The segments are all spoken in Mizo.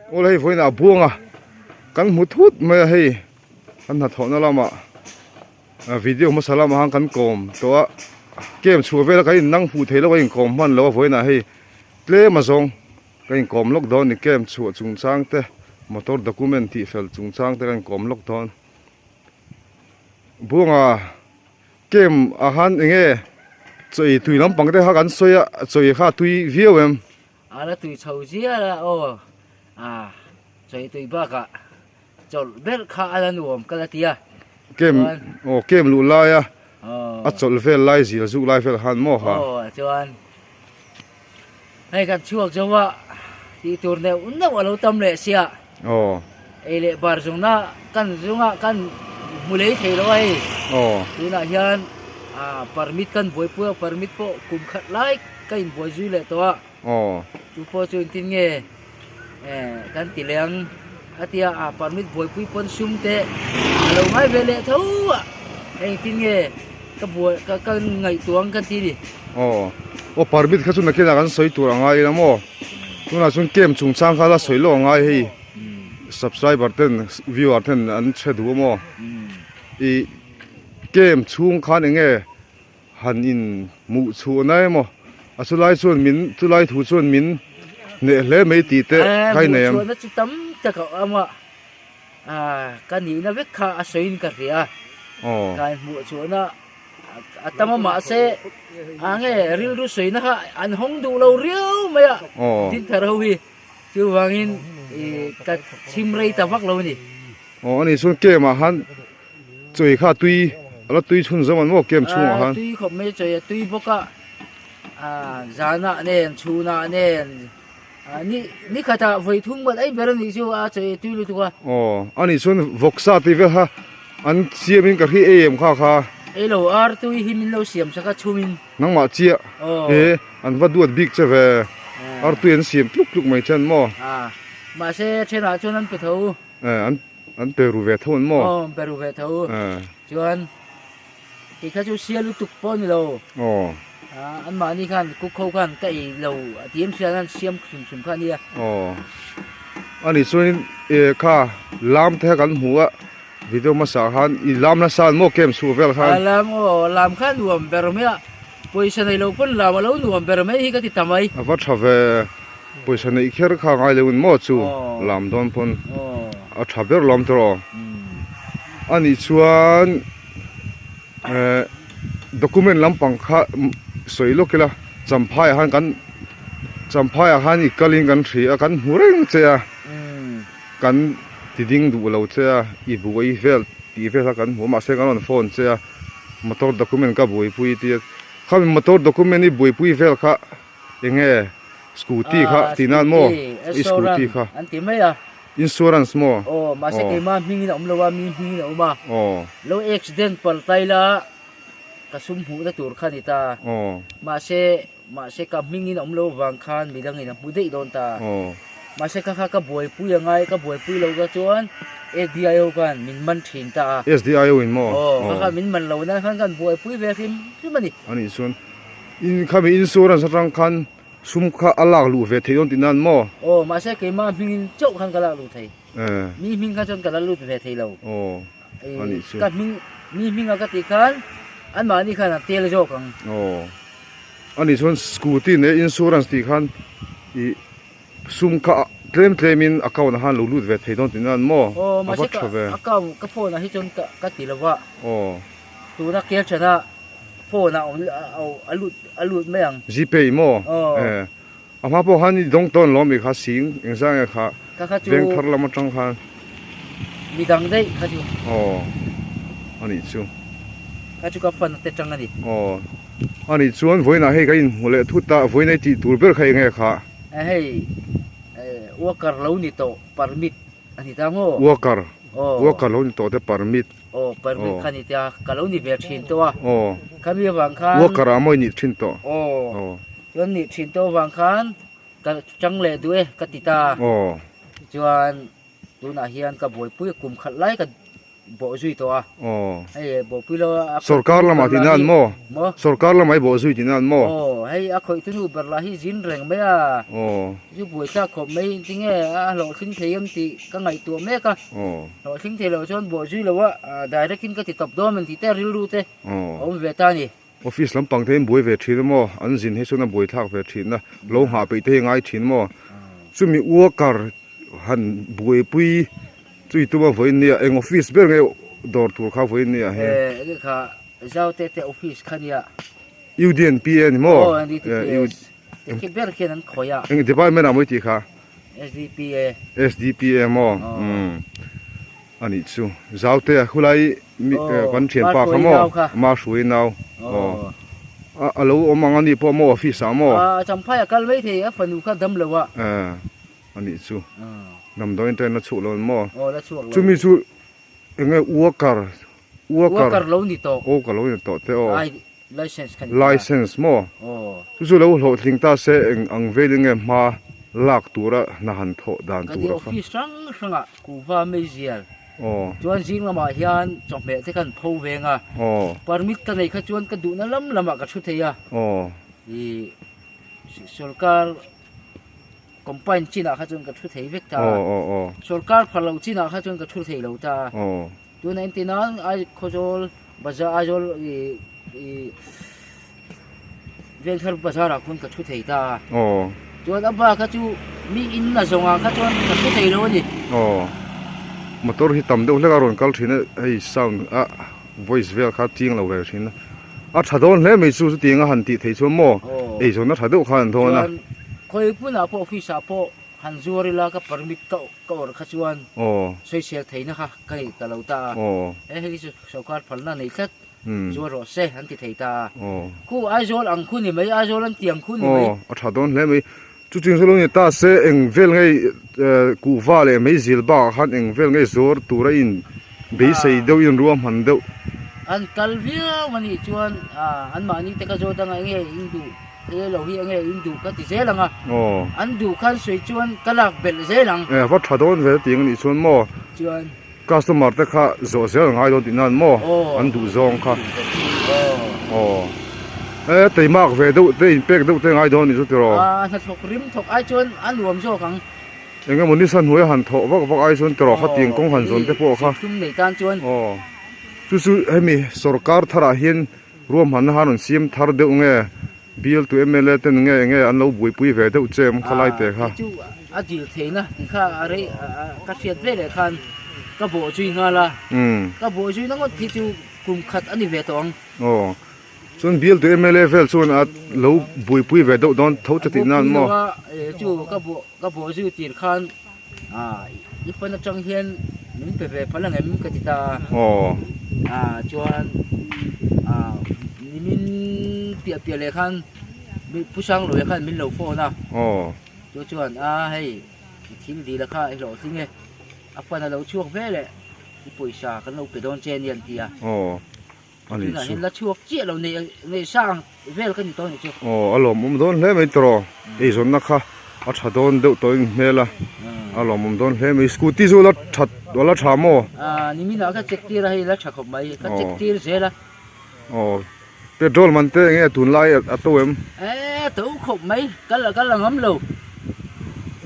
Aw hei vawiinah a buang a kan hmu thut mai a hei kan hnathawhna lamah video hmasa lamah khan kan kawm tawh a camp chhuah vela kan innang fuh thei lo a inkawm hman lo a vawiinah hei tlem a zawng ka inkawm lawk dawn a ni camp chhuah chungchang te motor document tih fel chungchang te ka inkawm lawk dawn buanga camp ah khan eng nge chaw ei tui lampang te kha kan sawi a chaw ei kha a tui viau em. A la tui chho zial a aw a chawi tui bakah chawlh ber kha a la nuam ka la ti a. Kem aw kem luh lai a a chawlh vel lai zil zuk lai vel khan maw ha. Aw chuan hei kan chhuak zo a tih tur neuh neuh a lo tam leh sia. Aw. Ei leh bar zungna kan zunga kan hmu lei thei lo a hei. Aw. Tunah hian permit kan buaipui a permit pawh kum khat lai ka inbuai zui leh tawh a. Aw. Chu pawh chu engtin nge kan ti leh ang a tia a permit buaipui pawn sum te a lo ngai ve leh tho a hei engtin nge ka buai ka ka ngaihtuah ang kan ti ni. Aw. Aw permit kha chu nakinah kan sawi tur a ngai ila maw? Tunah chuan camp chungchang kha la sawi lawk a ngai hei subscriber ten viewer ten an hre duh a maw? Ih camp chhung khan eng nge Han in hmuh chhuah na emaw a chulai chuan min chulai thu chuan min hneh hle mai tih te ka inei ang. Hmuh chhuahna chu tam tak a awm a, ka nihna vek kha a sawiin ka hria a, ka inhmuh chhuahna a tam a mahse a nge rilru sawina kha an hawng duh lo riau mai a Dinthar ho hi chuvangin ka chhim rei ta vak lo a ni. Aw a nih chuan camp ah khan Chawi kha tui a la tui chhun zawm an maw camp chhungah khan. Tui khawp mai chawi a tui bawk a, zanah nen chhunah nen ni ni khatah vawi thum kan ei ber a nih chu a chawi a tui lutuk a. Aw a nih chuan vawksa tih vel kha an siamin ka hri ei em kha kha. Ei lo ar tui hi min lo siam sak a chhumin. Nangmah chiah e an va duat bik che ve ar tui an siam tluk tluk mai che an maw. Mahse thenah chuan an pe tho. An An pe ru ve tho an maw? Aw, an pe ru ve tho. Chuan kei kha chu sia lutuk pawh a ni lo. Aw. An mahni khan cook ho khan ka ei lo a ti em hriat an siam hrim hrim kha a nia. Aw. A nih chuanin e kha lam te kha kan hmu a video hmasa khan i lam nasa an maw camp chhuah vel khan? A lam aw, lam kha a nuam ber mai a, pawisa nei lo pawn lam a lo nuam ber mai hi ka ti ta mai. A va tha ve. Pawisa neih kher kha ngai lo in maw chu lam dawn pawn a tha ber lawm tawh aw. A nih chuan eh document lampang kha sawi lawk ila Champhai ah khan kan Champhai ah khan i kal in kan hria a kan hmu reng che a kan ti ding duh lo che a i buai vel tih vel kha kan hmu a mahse kan rawn phone che a motor document ka buaipui tia khami motor document i buaipui vel kha. Enge scooty kha tih nan maw? I scooty kha. An ti mai a. Insurance maw? Aw, mahse keimah hmingin a awm lo a, mi hmingin a awm a. Aw. Lo accident palh ta ila ka sum hmuhna tur kha a ni ta. Aw. Mahse, mahse ka hmingin a awm lo avang khan midangin a hmu daih dawn ta. Aw. Mahse kha kha ka buaipui a ngai, ka buaipui lo ka chuan SDIO khan min man thin ta a. SDIO in maw? Aw, kha kha min man lo nan khan kan buaipui ve hrim hrim a ni. A nih chuan. In khami insurance atang khan sum kha a lak luh ve thei dawn tih nan maw? Aw, mahse keimah hmingin chauh khan ka lak luh thei. Eh. Mi hming kha chuan ka la lut ve thei lo. Aw, a nih chu. Ka hming, mi hminga ka tih khan anmahni khan an tel zawk ang. Aw, a nih chuan scooty leh insurance tih khan ih sum kha tlem tlemin account ah khan lo lut ve thei dawn tih nan maw? Aw, A va mahse ka tha ve. account ka phone ah hi chuan ka ka ti lo va. Aw. Tuna kel thana phone ah a lut a lut mai ang. Gpay maw? Aw. Eh. A hma pawh khan i dawng tawn lawm i kha sing engzah nge kha Ka kha chu veng thar lam atang khan. Midang daih kha chu. Aw. A nih chu. Kha chu ka fan te tang a ni. Aw. A nih chuan vawiinah hei ka inhmu leh thut a, vawiin ei tih tur ber kha eng nge kha? Eh hei worker lo ni tawh permit a ni ta maw? Worker. Aw. Worker lo ni tawh te permit. Aw permit kha ni tia ka lo ni ve thin tawh a. Aw. Khami avang khan. Worker ah maw i nih thin tawh? Aw. Aw. Chuan nih thin tawh avang khan ka chang leh duh e ka ti ta. Aw. Chuan tunah hian ka buaipui kum khat lai ka. bawh zui tawh a. Aw. Hei bawhpui lo a Sorkar lamah tih nan maw? Maw? Sorkar lamah i bawh zui tih nan maw? Aw, hei a khawih tunu ber lah hi zin reng mai a. Aw. Zu buai thlak khawp mai tinge a hlawhtling thei em tih ka ngaihtuah mek a. Aw. Hlawhtling thei loh chuan bawh zui lo a, direct in ka ti tawp dawn em tih te rilru te a awm ve ta a ni. Office lampang te hian buai ve thin a maw? An zin hi chuan a buai thlak ve thin a, lo nghah peih te hi a ngai thin maw? Chumi worker han buaipui chui tuma vawiin nia eng office ber nge dawr tur kha vawiin nia hian. Eh enge kha Zaute te office kha nia. UDNPA ni maw? Aw NDTPS. Enge ber khian an khawih a. Eng department ah maw i tih kha? SDPA. SDPA maw? Umm anih chu. Zaute a khulai mi kan thianpa kha maw? Mahruai nau. Aw a lo awm ang anih pawh maw office ah maw? A champhai a kal maithei a fanu kha dam lo a. A nih chu damdawiin train la chhuak lo maw aw la chhuak lo chumi chu enge worker worker worker lo ni tawh worker lo ni tawh te aw ai license kha ni license maw aw chu chu lo hlawhtling ta se eng ang velin nge hma lak tura hna han thawh dan ka tura kha office hrang hrangah kuhva meizial aw chuan zing lamah hian chawhmeh te khan pho veng a aw permit ka nei kha chuan ka duhna lam lamah ka thu thei a aw ih sorkar Combine chinah kha chuan ka thu thei vek ta a, sorkar phar loh chinah kha chuan ka thu thei lo ta a. Tuna engti nan ai Khawzawl bazar Aizawl ih ih Vengthar bazar ah khuan ka thu thei ta a. Chuan a bak kha chu mi in a zawng ah kha chuan ka thu thei lo a ni. Motor hi tam deuh hlek a rawn kal thin a, hei sound a voice vel kha ching lo reng thin a. A tha dawn hle mai chu chutiang a han tih theih chuan maw eizawn a tha deuh khan an dawn a. Chuan khawi hmunah pawh office ah pawh han zuar ila ka permit ka ka awrh kha chuan sawisel theihna kha ka nei ta lo ta a. He hei chu sorkar phalna nei tlat zuar rawh se an ti thei ta a. Khu Aizawl ang khu ni mai Aizawl an ti ang khu ni mai. A tha dawn hle mai. Chuching chu lo ni ta se eng vel ngei kuhva leh meizil bakah khan eng vel ngei zuar tura in beisei deuh in ruahman deuh. An kal viau a nih chuan anmahni te ka zawt anga enge in duh he lo hi enge in duh ka ti zel ang a, an duh khan sawi chuan ka lak belh zel ang. E va tha dawn ve tiang a nih chuan maw. Chuan. Customer te kha zawh zel ngai dawn tih nan maw an duh zawng kha aw e teimak ve deuh te in pek deuh te ngai dawn nih chu tiraw. A hnathawk rim thawk ai chuan a nuam zawk ang. Eng emaw nisa hnuai han thawh vak vak ai chuan tiraw khatiang kawng han zawn te pawh kha. Sum nei tan chuan. Aw chu chu hemi sorkar tharah hian ruahmanna han rawn siam thar deuh nge. Bialtu mla ten nge nge an lo buaipui ve deuh che em khalai te kha. Chu a dil theihna tih kha a rei ka hriat ve leh khan ka bawh zui nghal a, ka bawh zui na ngawt khi chu kum khat a ni ve tawh ang. Aw, chuan bialtu mla vel chuan a lo buaipui ve deuh dawn tho che tih nan maw? A buaipui lo a, chu ka bawh ka bawh zui tir khan I phone atang hian min pe ve phal ang em ka ti ta a. Aw. Ah chuan ah nimin piah piah leh khan Pu Sangluaia khan min lo phone a. Aw. Chu chuan a hei i thil dil a kha i hlawhtling e. A phone a lo chhuak ve leh i pawisa kan lo pe dawn che a ni an ti a. Aw. A nih Tunah chu. hian la chhuak chiah lo nei nei sang vel ka ni tawh a nih chu. Aw a lawmawm dawn hle mai tawh eizawnna kha a tha dawn deuh tawh in hmel a a lawmawm dawn hle mai scooty chu la that a la tha maw? Aaa niminah ka check tir a hei la tha khawp mai ka check tir zel a. Aw petrol man te enge tunlai a to em? Eee to khawp mai ka la ka la ngam lo.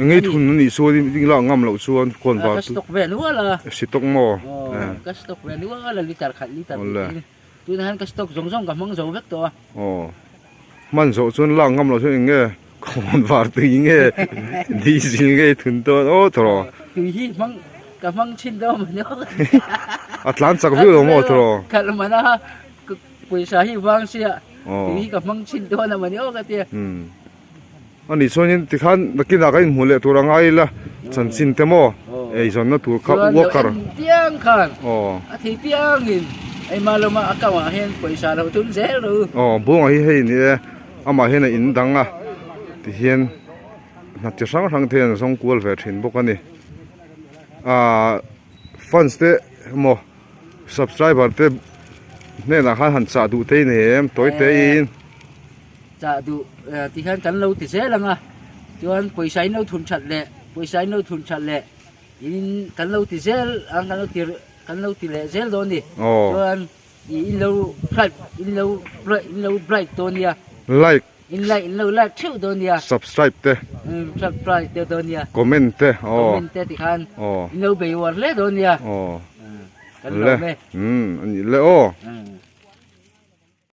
Enge thun a nih chuan i lak ngam loh chuan kawn var chu. Ka stock ve nual a. Stock maw? Aw ka stock ve nual a liter khat liter hnih tunah hian ka stock zawng zawng ka hmang zo vek tawh a. Aw hman zawh chuan lak ngam loh chuan eng nge kawn var tui nge diesel nge thun dawn aw tawh. Tui hi hmang ka hmang thin dawn maw ni aw. A tlan chak viau lo maw tawh. Khalh man a pawisa hi vang sia tui hi ka hmang thin dawn a maw ni aw ka tia. A nih chuanin tikhan nakinah kan inhmuh leh tur a ngai ila chanchin te maw eizawnna tur kha worker chuan lo en piang khan a thei piangin engmah lawma a account ah hian pawisa lo tum zel ru. Aw buanga hi hei ni e amah hian a in dang a tihian hna chi hrang hrang te hian a zawng kual ve thin bawk a ni ah fans te emaw subscriber te hnenah khan han chah duh te i nei em tawi te in. Chah duh ti hian kan lo ti zel ang a, chuan pawisa in lo thun that leh pawisa in lo thun that leh in kan lo ti zel ang kan lo ti. kan lo ti leh zel dawn ni. Chuan in lo like in lo in lo like dawn nia. Like. In like in lo like theuh dawn nia. Subscribe te. Subscribe te dawn nia. Comment te. Comment te tikhan in lo bei uar hle dawn nia. Kan lawm e. Anih le aw.